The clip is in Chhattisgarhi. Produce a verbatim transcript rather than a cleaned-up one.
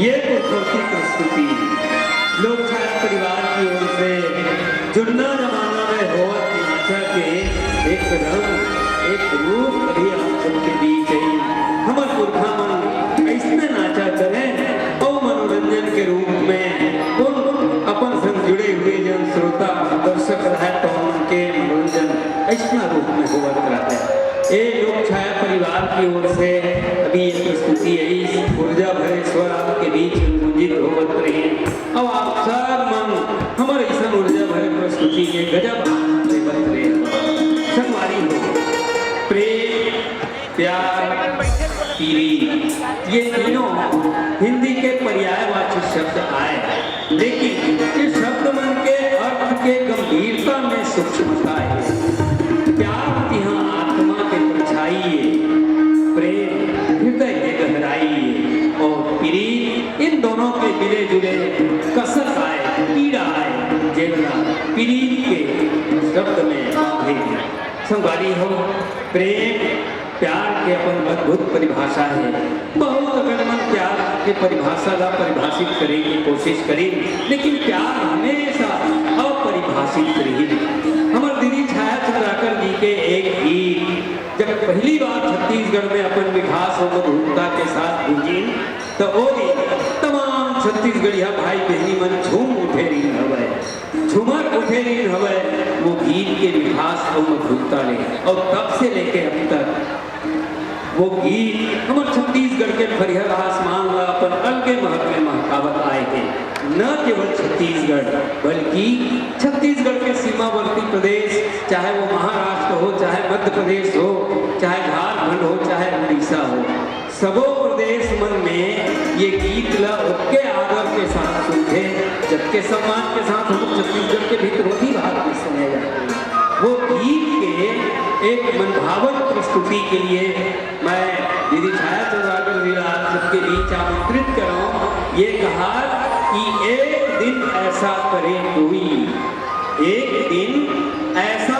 ये तो थोड़ी प्रस्तुति लोक छाया परिवार की ओर से जुन्ना जमाना में होवत नाचा के एक रंग, एक रूप अभी आप सबके बीच है। हमर पुरखा मन ऐसने नाचा करें और मनोरंजन के रूप में उन अपन संग जुड़े हुए जन श्रोता दर्शक रहे तो उनके मनोरंजन ऐसना रूप में होवत रहते। ए लोक छाया परिवार की ओर से अभी ये प्रस्तुति है, इस ऊर्जा भरे स्वर आपके बीच में गुंजित होवत रही। अब आप सब मन हमर ऐसन ऊर्जा भरे प्रस्तुति के गजब आनंद लेवत रहे। संगवारी हो, प्रेम, प्यार, पीरी, ये तीनों हिंदी के पर्यायवाची शब्द आए, लेकिन ये शब्द मन के अर्थ के गंभीरता में सूक्ष्मता है। प्यार तिहाँ आत्मा के परछाई है, प्रेम हृदय के गहराई है और पीरी इन दोनों के मिले जुले कसक आए, पीड़ा आए, जेवना पीरी के शब्द में बांधे। संगवारी हो, प्रेम प्यार के अपन अद्भुत परिभाषा है। बहुत अगर मन प्यार के परिभाषा ला परिभाषित करे की कोशिश करी, लेकिन प्यार हमेशा अपरिभाषित रही। हमर दीदी छाया चंद्राकर जी के एक गीत जब पहली बार छत्तीसगढ़ में अपन मिठास और मधुरता के साथ गूंजी, तो ओ दिन तमाम छत्तीसगढ़िया भाई बहनी मन झूम उठे रही हवय। झुमर उठे रहिन हवय वो गीत के मिठास अउ मधुरता ले, अउ तब से लेके अब तक वो गीत हमर छत्तीसगढ़ के फरिहर आसमान ला अपन अलगे महक में महकावत आए हे। न केवल छत्तीसगढ़, बल्कि छत्तीसगढ़ के सीमावर्ती प्रदेश, चाहे वो महाराष्ट्र हो, चाहे मध्य प्रदेश हो, चाहे झारखंड हो, चाहे उड़ीसा हो, सबो प्रदेश मन में ये गीत ल ओतके आदर के साथ सुनथे, जतके सम्मान के साथ हम छत्तीसगढ़ के भीतर होती भाग में सुने जाथे। वो गीत के एक मनभावन प्रस्तुति के लिए मैं दीदी छाया चंद्राकर जी ला आप सबके बीच आमंत्रित करौं। ये कहा कि एक दिन ऐसा करे कोई, एक दिन ऐसा